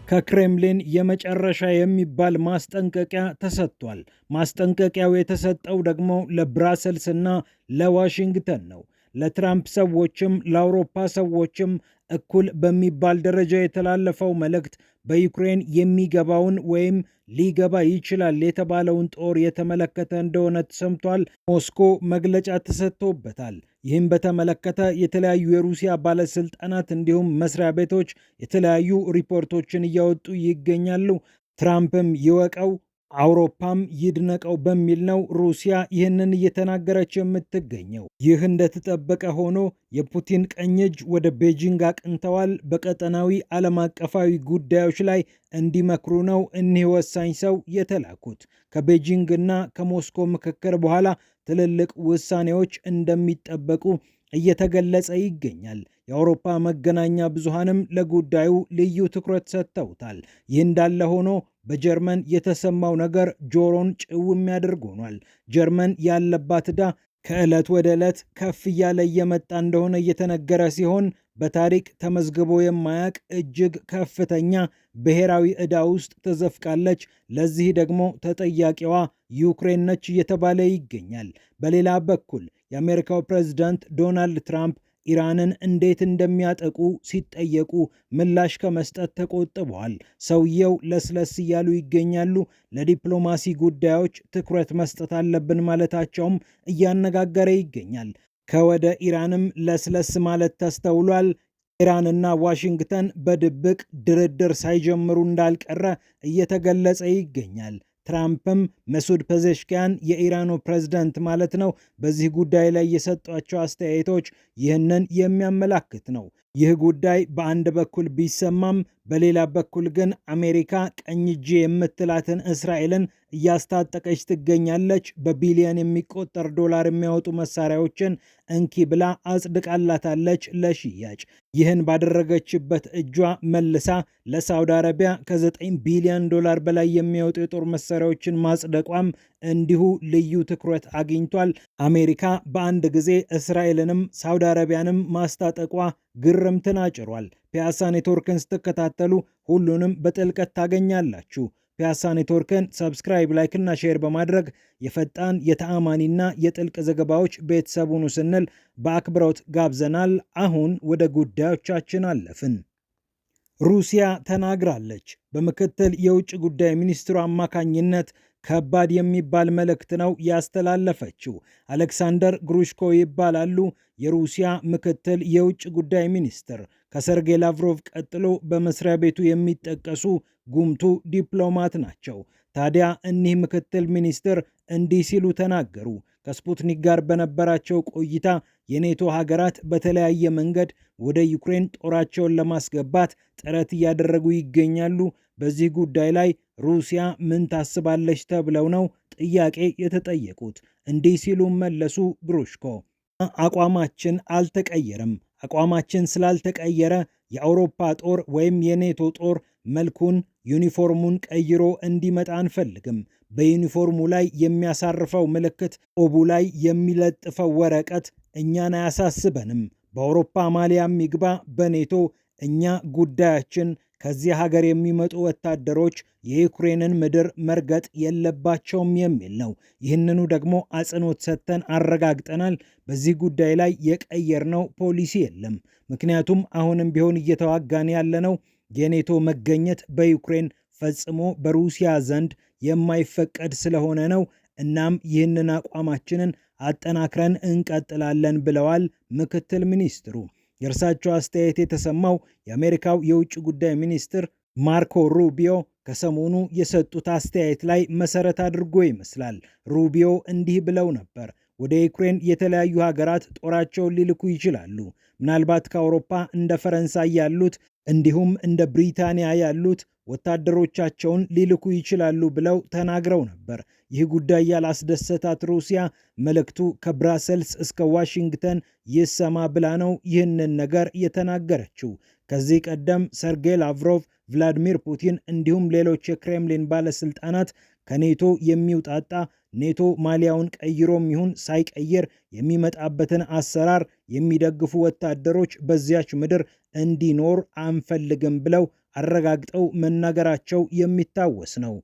ከክሬምሊን የመጨረሻ የሚባል ማስጠንቀቂያ ተሰጥቷል። ማስጠንቀቂያው የተሰጠው ደግሞ ለብራሰልስ እና ለዋሽንግተን ነው። ለትራምፕ ሰዎችም ለአውሮፓ ሰዎችም እኩል በሚባል ደረጃ የተላለፈው መልእክት በዩክሬን የሚገባውን ወይም ሊገባ ይችላል የተባለውን ጦር የተመለከተ እንደሆነ ተሰምቷል። ሞስኮ መግለጫ ተሰጥቶበታል። ይህም በተመለከተ የተለያዩ የሩሲያ ባለስልጣናት እንዲሁም መስሪያ ቤቶች የተለያዩ ሪፖርቶችን እያወጡ ይገኛሉ። ትራምፕም ይወቀው አውሮፓም ይድነቀው በሚል ነው ሩሲያ ይህንን እየተናገረች የምትገኘው። ይህ እንደተጠበቀ ሆኖ የፑቲን ቀኝ እጅ ወደ ቤጂንግ አቅንተዋል። በቀጠናዊ ዓለም አቀፋዊ ጉዳዮች ላይ እንዲመክሩ ነው እኒህ ወሳኝ ሰው የተላኩት። ከቤጂንግ እና ከሞስኮ ምክክር በኋላ ትልልቅ ውሳኔዎች እንደሚጠበቁ እየተገለጸ ይገኛል። የአውሮፓ መገናኛ ብዙሃንም ለጉዳዩ ልዩ ትኩረት ሰጥተውታል። ይህ እንዳለ ሆኖ በጀርመን የተሰማው ነገር ጆሮን ጭው የሚያደርግ ሆኗል። ጀርመን ያለባት ዕዳ ከዕለት ወደ ዕለት ከፍ እያለ እየመጣ እንደሆነ እየተነገረ ሲሆን በታሪክ ተመዝግቦ የማያውቅ እጅግ ከፍተኛ ብሔራዊ ዕዳ ውስጥ ተዘፍቃለች። ለዚህ ደግሞ ተጠያቂዋ ዩክሬን ነች እየተባለ ይገኛል። በሌላ በኩል የአሜሪካው ፕሬዝዳንት ዶናልድ ትራምፕ ኢራንን እንዴት እንደሚያጠቁ ሲጠየቁ ምላሽ ከመስጠት ተቆጥበዋል። ሰውየው ለስለስ እያሉ ይገኛሉ። ለዲፕሎማሲ ጉዳዮች ትኩረት መስጠት አለብን ማለታቸውም እያነጋገረ ይገኛል። ከወደ ኢራንም ለስለስ ማለት ተስተውሏል። ኢራንና ዋሽንግተን በድብቅ ድርድር ሳይጀምሩ እንዳልቀረ እየተገለጸ ይገኛል። ትራምፕም መሱድ ፔዜሽኪያን የኢራኑ ፕሬዝዳንት ማለት ነው፣ በዚህ ጉዳይ ላይ የሰጧቸው አስተያየቶች ይህንን የሚያመላክት ነው። ይህ ጉዳይ በአንድ በኩል ቢሰማም በሌላ በኩል ግን አሜሪካ ቀኝ እጄ የምትላትን እስራኤልን እያስታጠቀች ትገኛለች። በቢሊየን የሚቆጠር ዶላር የሚያወጡ መሳሪያዎችን እንኪ ብላ አጽድቃላታለች ለሽያጭ። ይህን ባደረገችበት እጇ መልሳ ለሳውዲ አረቢያ ከ9 ቢሊዮን ዶላር በላይ የሚያወጡ የጦር መሳሪያዎችን ማጽደቋም እንዲሁ ልዩ ትኩረት አግኝቷል። አሜሪካ በአንድ ጊዜ እስራኤልንም ሳውዲ አረቢያንም ማስታጠቋ ግርምትን አጭሯል። ፒያሳ ኔትወርክን ስትከታተሉ ሁሉንም በጥልቀት ታገኛላችሁ። ፒያሳ ኔትወርክን subscribe፣ like እና share በማድረግ የፈጣን የተአማኒና የጥልቅ ዘገባዎች ቤተሰብ ሁኑ ስንል በአክብሮት ጋብዘናል። አሁን ወደ ጉዳዮቻችን አለፍን። ሩሲያ ተናግራለች። በምክትል የውጭ ጉዳይ ሚኒስትሩ አማካኝነት ከባድ የሚባል መልእክት ነው ያስተላለፈችው። አሌክሳንደር ግሩሽኮ ይባላሉ የሩሲያ ምክትል የውጭ ጉዳይ ሚኒስትር። ከሰርጌይ ላቭሮቭ ቀጥሎ በመስሪያ ቤቱ የሚጠቀሱ ጉምቱ ዲፕሎማት ናቸው። ታዲያ እኒህ ምክትል ሚኒስትር እንዲህ ሲሉ ተናገሩ። ከስፑትኒክ ጋር በነበራቸው ቆይታ የኔቶ ሀገራት በተለያየ መንገድ ወደ ዩክሬን ጦራቸውን ለማስገባት ጥረት እያደረጉ ይገኛሉ። በዚህ ጉዳይ ላይ ሩሲያ ምን ታስባለች ተብለው ነው ጥያቄ የተጠየቁት። እንዲህ ሲሉ መለሱ ግሩሽኮ። አቋማችን አልተቀየረም። አቋማችን ስላልተቀየረ የአውሮፓ ጦር ወይም የኔቶ ጦር መልኩን ዩኒፎርሙን ቀይሮ እንዲመጣ አንፈልግም። በዩኒፎርሙ ላይ የሚያሳርፈው ምልክት፣ ቆቡ ላይ የሚለጥፈው ወረቀት እኛን አያሳስበንም። በአውሮፓ ማሊያም ይግባ በኔቶ እኛ ጉዳያችን ከዚህ ሀገር የሚመጡ ወታደሮች የዩክሬንን ምድር መርገጥ የለባቸውም የሚል ነው። ይህንኑ ደግሞ አጽንኦት ሰጥተን አረጋግጠናል። በዚህ ጉዳይ ላይ የቀየርነው ፖሊሲ የለም። ምክንያቱም አሁንም ቢሆን እየተዋጋን ያለነው የኔቶ መገኘት በዩክሬን ፈጽሞ በሩሲያ ዘንድ የማይፈቀድ ስለሆነ ነው። እናም ይህንን አቋማችንን አጠናክረን እንቀጥላለን ብለዋል ምክትል ሚኒስትሩ። የእርሳቸው አስተያየት የተሰማው የአሜሪካው የውጭ ጉዳይ ሚኒስትር ማርኮ ሩቢዮ ከሰሞኑ የሰጡት አስተያየት ላይ መሰረት አድርጎ ይመስላል። ሩቢዮ እንዲህ ብለው ነበር። ወደ ዩክሬን የተለያዩ ሀገራት ጦራቸውን ሊልኩ ይችላሉ። ምናልባት ከአውሮፓ እንደ ፈረንሳይ ያሉት እንዲሁም እንደ ብሪታንያ ያሉት ወታደሮቻቸውን ሊልኩ ይችላሉ ብለው ተናግረው ነበር። ይህ ጉዳይ ያላስደሰታት ሩሲያ መልእክቱ ከብራሰልስ እስከ ዋሽንግተን ይሰማ ብላ ነው ይህንን ነገር የተናገረችው። ከዚህ ቀደም ሰርጌይ ላቭሮቭ፣ ቭላዲሚር ፑቲን እንዲሁም ሌሎች የክሬምሊን ባለስልጣናት ከኔቶ የሚውጣጣ ኔቶ ማሊያውን ቀይሮም ይሁን ሳይቀይር የሚመጣበትን አሰራር የሚደግፉ ወታደሮች በዚያች ምድር እንዲኖር አንፈልግም ብለው አረጋግጠው መናገራቸው የሚታወስ ነው።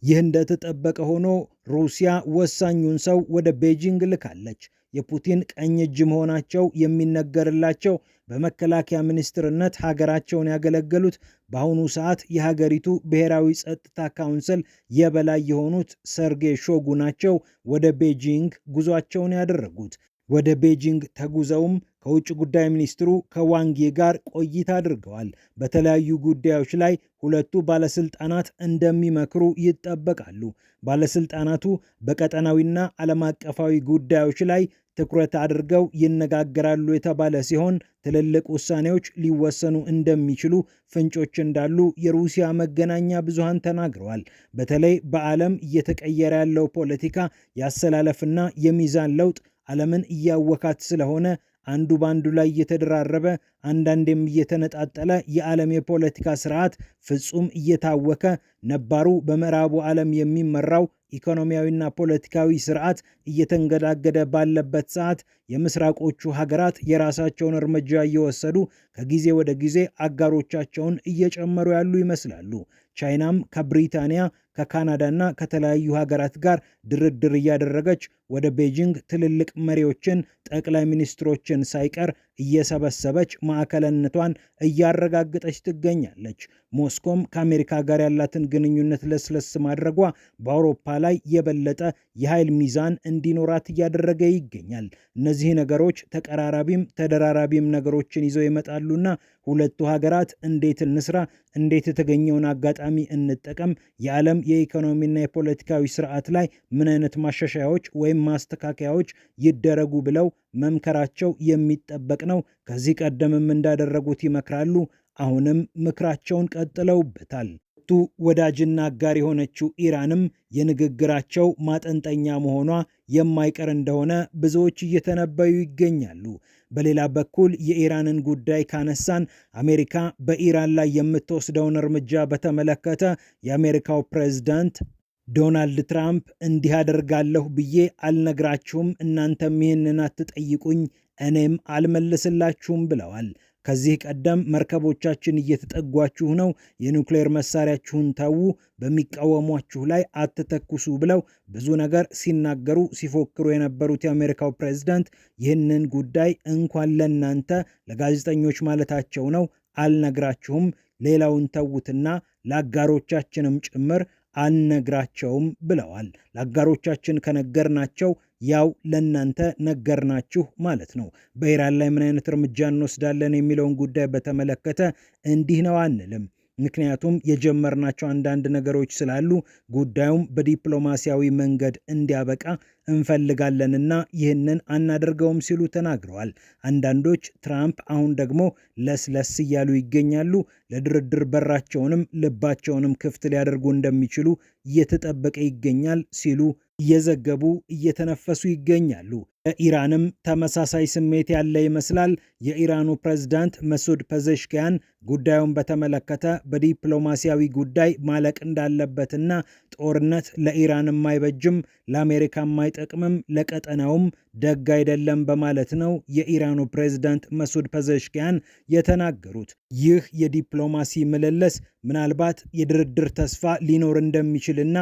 ይህ እንደተጠበቀ ሆኖ ሩሲያ ወሳኙን ሰው ወደ ቤጂንግ ልካለች። የፑቲን ቀኝ እጅ መሆናቸው የሚነገርላቸው በመከላከያ ሚኒስትርነት ሀገራቸውን ያገለገሉት በአሁኑ ሰዓት የሀገሪቱ ብሔራዊ ጸጥታ ካውንስል የበላይ የሆኑት ሰርጌይ ሾጉ ናቸው ወደ ቤጂንግ ጉዟቸውን ያደረጉት። ወደ ቤጂንግ ተጉዘውም ከውጭ ጉዳይ ሚኒስትሩ ከዋንግ ዪ ጋር ቆይታ አድርገዋል። በተለያዩ ጉዳዮች ላይ ሁለቱ ባለስልጣናት እንደሚመክሩ ይጠበቃሉ። ባለስልጣናቱ በቀጠናዊና ዓለም አቀፋዊ ጉዳዮች ላይ ትኩረት አድርገው ይነጋገራሉ የተባለ ሲሆን ትልልቅ ውሳኔዎች ሊወሰኑ እንደሚችሉ ፍንጮች እንዳሉ የሩሲያ መገናኛ ብዙሃን ተናግረዋል። በተለይ በዓለም እየተቀየረ ያለው ፖለቲካ የአሰላለፍና የሚዛን ለውጥ ዓለምን እያወካት ስለሆነ አንዱ በአንዱ ላይ እየተደራረበ አንዳንዴም እየተነጣጠለ የዓለም የፖለቲካ ስርዓት ፍጹም እየታወከ ነባሩ በምዕራቡ ዓለም የሚመራው ኢኮኖሚያዊና ፖለቲካዊ ስርዓት እየተንገዳገደ ባለበት ሰዓት የምስራቆቹ ሀገራት የራሳቸውን እርምጃ እየወሰዱ ከጊዜ ወደ ጊዜ አጋሮቻቸውን እየጨመሩ ያሉ ይመስላሉ። ቻይናም ከብሪታንያ፣ ከካናዳና ከተለያዩ ሀገራት ጋር ድርድር እያደረገች ወደ ቤጂንግ ትልልቅ መሪዎችን፣ ጠቅላይ ሚኒስትሮችን ሳይቀር እየሰበሰበች ማዕከልነቷን እያረጋገጠች ትገኛለች። ሞስኮም ከአሜሪካ ጋር ያላትን ግንኙነት ለስለስ ማድረጓ በአውሮፓ ላይ የበለጠ የኃይል ሚዛን እንዲኖራት እያደረገ ይገኛል። እነዚህ ነገሮች ተቀራራቢም ተደራራቢም ነገሮችን ይዘው ይመጣሉና ሁለቱ ሀገራት እንዴት እንስራ፣ እንዴት የተገኘውን አጋጣሚ እንጠቀም፣ የዓለም የኢኮኖሚና የፖለቲካዊ ስርዓት ላይ ምን አይነት ማሻሻያዎች ወይም ማስተካከያዎች ይደረጉ ብለው መምከራቸው የሚጠበቅ ነው። ከዚህ ቀደምም እንዳደረጉት ይመክራሉ። አሁንም ምክራቸውን ቀጥለውበታል። ሁለቱ ወዳጅና አጋር የሆነችው ኢራንም የንግግራቸው ማጠንጠኛ መሆኗ የማይቀር እንደሆነ ብዙዎች እየተነበዩ ይገኛሉ። በሌላ በኩል የኢራንን ጉዳይ ካነሳን አሜሪካ በኢራን ላይ የምትወስደውን እርምጃ በተመለከተ የአሜሪካው ፕሬዝዳንት ዶናልድ ትራምፕ እንዲህ አደርጋለሁ ብዬ አልነግራችሁም፣ እናንተም ይህንን አትጠይቁኝ፣ እኔም አልመልስላችሁም ብለዋል። ከዚህ ቀደም መርከቦቻችን እየተጠጓችሁ ነው፣ የኑክሌር መሳሪያችሁን ተዉ፣ በሚቃወሟችሁ ላይ አትተኩሱ ብለው ብዙ ነገር ሲናገሩ ሲፎክሩ የነበሩት የአሜሪካው ፕሬዝዳንት ይህንን ጉዳይ እንኳን ለናንተ ለጋዜጠኞች ማለታቸው ነው አልነግራችሁም፣ ሌላውን ተዉትና ለአጋሮቻችንም ጭምር አልነግራቸውም ብለዋል። ለአጋሮቻችን ከነገርናቸው ያው ለእናንተ ነገርናችሁ ማለት ነው። በኢራን ላይ ምን አይነት እርምጃ እንወስዳለን የሚለውን ጉዳይ በተመለከተ እንዲህ ነው አንልም። ምክንያቱም የጀመርናቸው አንዳንድ ነገሮች ስላሉ ጉዳዩም በዲፕሎማሲያዊ መንገድ እንዲያበቃ እንፈልጋለንና ይህንን አናደርገውም ሲሉ ተናግረዋል። አንዳንዶች ትራምፕ አሁን ደግሞ ለስለስ እያሉ ይገኛሉ፣ ለድርድር በራቸውንም ልባቸውንም ክፍት ሊያደርጉ እንደሚችሉ እየተጠበቀ ይገኛል ሲሉ እየዘገቡ እየተነፈሱ ይገኛሉ። ለኢራንም ተመሳሳይ ስሜት ያለ ይመስላል። የኢራኑ ፕሬዝዳንት መሱድ ፔዜሽኪያን ጉዳዩን በተመለከተ በዲፕሎማሲያዊ ጉዳይ ማለቅ እንዳለበትና ጦርነት ለኢራንም አይበጅም፣ ለአሜሪካም አይጠቅምም፣ ለቀጠናውም ደግ አይደለም በማለት ነው የኢራኑ ፕሬዝዳንት መሱድ ፔዜሽኪያን የተናገሩት። ይህ የዲፕሎማሲ ምልልስ ምናልባት የድርድር ተስፋ ሊኖር እንደሚችልና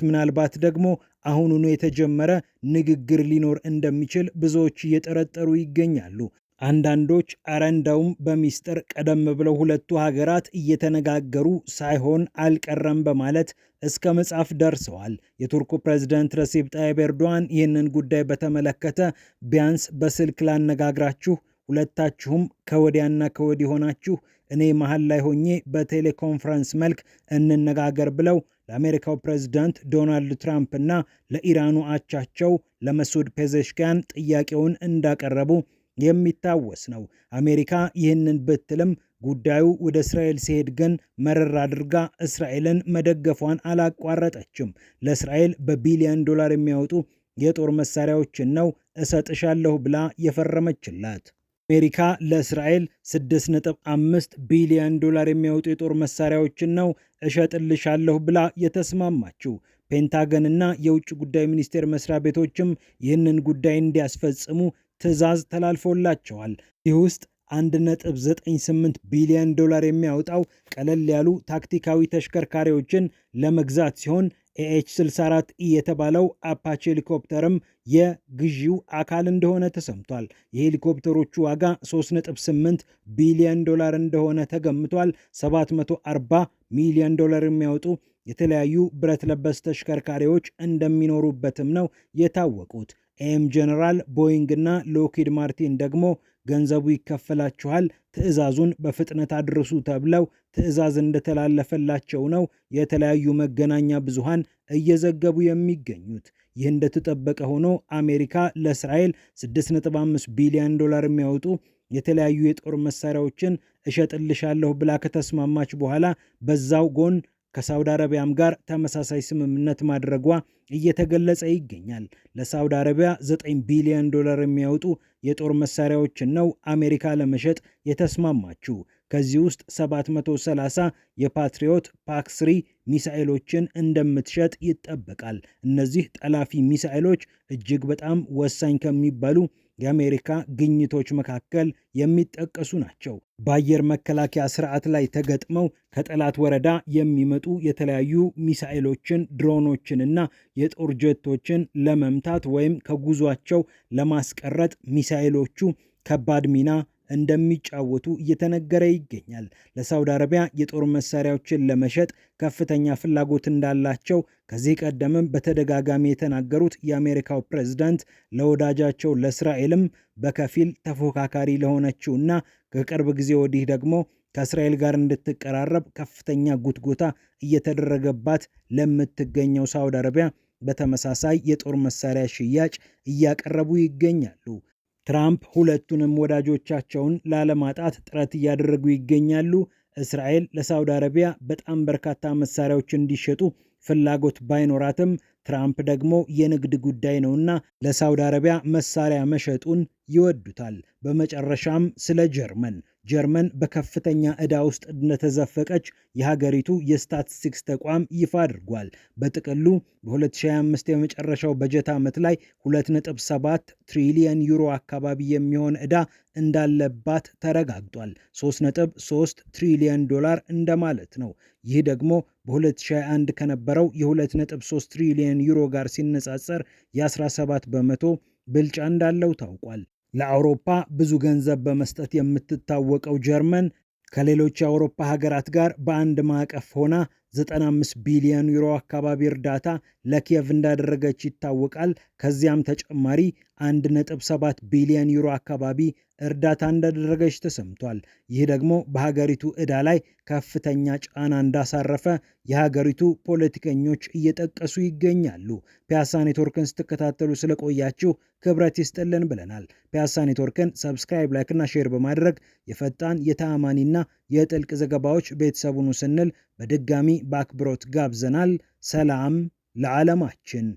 ምናልባት ደግሞ አሁኑኑ የተጀመረ ንግግር ሊኖር እንደሚችል ብዙዎች እየጠረጠሩ ይገኛሉ። አንዳንዶች ኧረ እንደውም በሚስጥር ቀደም ብለው ሁለቱ ሀገራት እየተነጋገሩ ሳይሆን አልቀረም በማለት እስከ መጻፍ ደርሰዋል። የቱርኩ ፕሬዝዳንት ረሲፕ ጣይብ ኤርዶዋን ይህንን ጉዳይ በተመለከተ ቢያንስ በስልክ ላነጋግራችሁ፣ ሁለታችሁም ከወዲያና ከወዲህ ሆናችሁ እኔ መሀል ላይ ሆኜ በቴሌኮንፈረንስ መልክ እንነጋገር ብለው ለአሜሪካው ፕሬዝዳንት ዶናልድ ትራምፕ እና ለኢራኑ አቻቸው ለመሱድ ፔዜሽኪያን ጥያቄውን እንዳቀረቡ የሚታወስ ነው። አሜሪካ ይህንን ብትልም ጉዳዩ ወደ እስራኤል ሲሄድ ግን መረር አድርጋ እስራኤልን መደገፏን አላቋረጠችም። ለእስራኤል በቢሊዮን ዶላር የሚያወጡ የጦር መሳሪያዎችን ነው እሰጥሻለሁ ብላ የፈረመችላት። አሜሪካ ለእስራኤል 6.5 ቢሊዮን ዶላር የሚያወጡ የጦር መሳሪያዎችን ነው እሸጥልሻለሁ ብላ የተስማማችው። ፔንታገንና የውጭ ጉዳይ ሚኒስቴር መስሪያ ቤቶችም ይህንን ጉዳይ እንዲያስፈጽሙ ትዕዛዝ ተላልፎላቸዋል። ይህ ውስጥ 1.98 ቢሊዮን ዶላር የሚያወጣው ቀለል ያሉ ታክቲካዊ ተሽከርካሪዎችን ለመግዛት ሲሆን ኤኤች 64 ኢ የተባለው አፓቼ ሄሊኮፕተርም የግዢው አካል እንደሆነ ተሰምቷል። የሄሊኮፕተሮቹ ዋጋ 3.8 ቢሊዮን ዶላር እንደሆነ ተገምቷል። 740 ሚሊዮን ዶላር የሚያወጡ የተለያዩ ብረት ለበስ ተሽከርካሪዎች እንደሚኖሩበትም ነው የታወቁት። ኤም ጀነራል፣ ቦይንግ እና ሎክሂድ ማርቲን ደግሞ ገንዘቡ ይከፈላችኋል፣ ትዕዛዙን በፍጥነት አድርሱ ተብለው ትዕዛዝ እንደተላለፈላቸው ነው የተለያዩ መገናኛ ብዙሃን እየዘገቡ የሚገኙት። ይህ እንደተጠበቀ ሆኖ አሜሪካ ለእስራኤል 6.5 ቢሊዮን ዶላር የሚያወጡ የተለያዩ የጦር መሳሪያዎችን እሸጥልሻለሁ ብላ ከተስማማች በኋላ በዛው ጎን ከሳውዲ አረቢያም ጋር ተመሳሳይ ስምምነት ማድረጓ እየተገለጸ ይገኛል። ለሳውዲ አረቢያ 9 ቢሊዮን ዶላር የሚያወጡ የጦር መሳሪያዎችን ነው አሜሪካ ለመሸጥ የተስማማችው። ከዚህ ውስጥ 730 የፓትሪዮት ፓክ 3 ሚሳኤሎችን እንደምትሸጥ ይጠበቃል። እነዚህ ጠላፊ ሚሳኤሎች እጅግ በጣም ወሳኝ ከሚባሉ የአሜሪካ ግኝቶች መካከል የሚጠቀሱ ናቸው። በአየር መከላከያ ስርዓት ላይ ተገጥመው ከጠላት ወረዳ የሚመጡ የተለያዩ ሚሳኤሎችን፣ ድሮኖችን እና የጦር ጀቶችን ለመምታት ወይም ከጉዟቸው ለማስቀረት ሚሳኤሎቹ ከባድ ሚና እንደሚጫወቱ እየተነገረ ይገኛል። ለሳውዲ አረቢያ የጦር መሳሪያዎችን ለመሸጥ ከፍተኛ ፍላጎት እንዳላቸው ከዚህ ቀደምም በተደጋጋሚ የተናገሩት የአሜሪካው ፕሬዝዳንት ለወዳጃቸው ለእስራኤልም በከፊል ተፎካካሪ ለሆነችው እና ከቅርብ ጊዜ ወዲህ ደግሞ ከእስራኤል ጋር እንድትቀራረብ ከፍተኛ ጉትጎታ እየተደረገባት ለምትገኘው ሳውዲ አረቢያ በተመሳሳይ የጦር መሳሪያ ሽያጭ እያቀረቡ ይገኛሉ። ትራምፕ ሁለቱንም ወዳጆቻቸውን ላለማጣት ጥረት እያደረጉ ይገኛሉ። እስራኤል ለሳውዲ አረቢያ በጣም በርካታ መሳሪያዎች እንዲሸጡ ፍላጎት ባይኖራትም ትራምፕ ደግሞ የንግድ ጉዳይ ነውና ለሳውዲ አረቢያ መሳሪያ መሸጡን ይወዱታል። በመጨረሻም ስለ ጀርመን፣ ጀርመን በከፍተኛ ዕዳ ውስጥ እንደተዘፈቀች የሀገሪቱ የስታቲስቲክስ ተቋም ይፋ አድርጓል። በጥቅሉ በ2025 የመጨረሻው በጀት ዓመት ላይ 2.7 ትሪሊየን ዩሮ አካባቢ የሚሆን ዕዳ እንዳለባት ተረጋግጧል። 3.3 ትሪሊየን ዶላር እንደማለት ነው። ይህ ደግሞ በ2021 ከነበረው የ2.3 ትሪሊየን ዩሮ ጋር ሲነጻጸር የ17% ብልጫ እንዳለው ታውቋል። ለአውሮፓ ብዙ ገንዘብ በመስጠት የምትታወቀው ጀርመን ከሌሎች የአውሮፓ ሀገራት ጋር በአንድ ማዕቀፍ ሆና 95 ቢሊዮን ዩሮ አካባቢ እርዳታ ለኪየቭ እንዳደረገች ይታወቃል። ከዚያም ተጨማሪ 1.7 ቢሊዮን ዩሮ አካባቢ እርዳታ እንዳደረገች ተሰምቷል። ይህ ደግሞ በሀገሪቱ ዕዳ ላይ ከፍተኛ ጫና እንዳሳረፈ የሀገሪቱ ፖለቲከኞች እየጠቀሱ ይገኛሉ። ፒያሳ ኔትወርክን ስትከታተሉ ስለቆያችሁ ክብረት ይስጥልን ብለናል። ፒያሳ ኔትወርክን subscribe፣ like ና share በማድረግ የፈጣን የተአማኒና የጥልቅ ዘገባዎች ቤተሰቡን ስንል በድጋሚ በአክብሮት ጋብዘናል። ሰላም ለዓለማችን።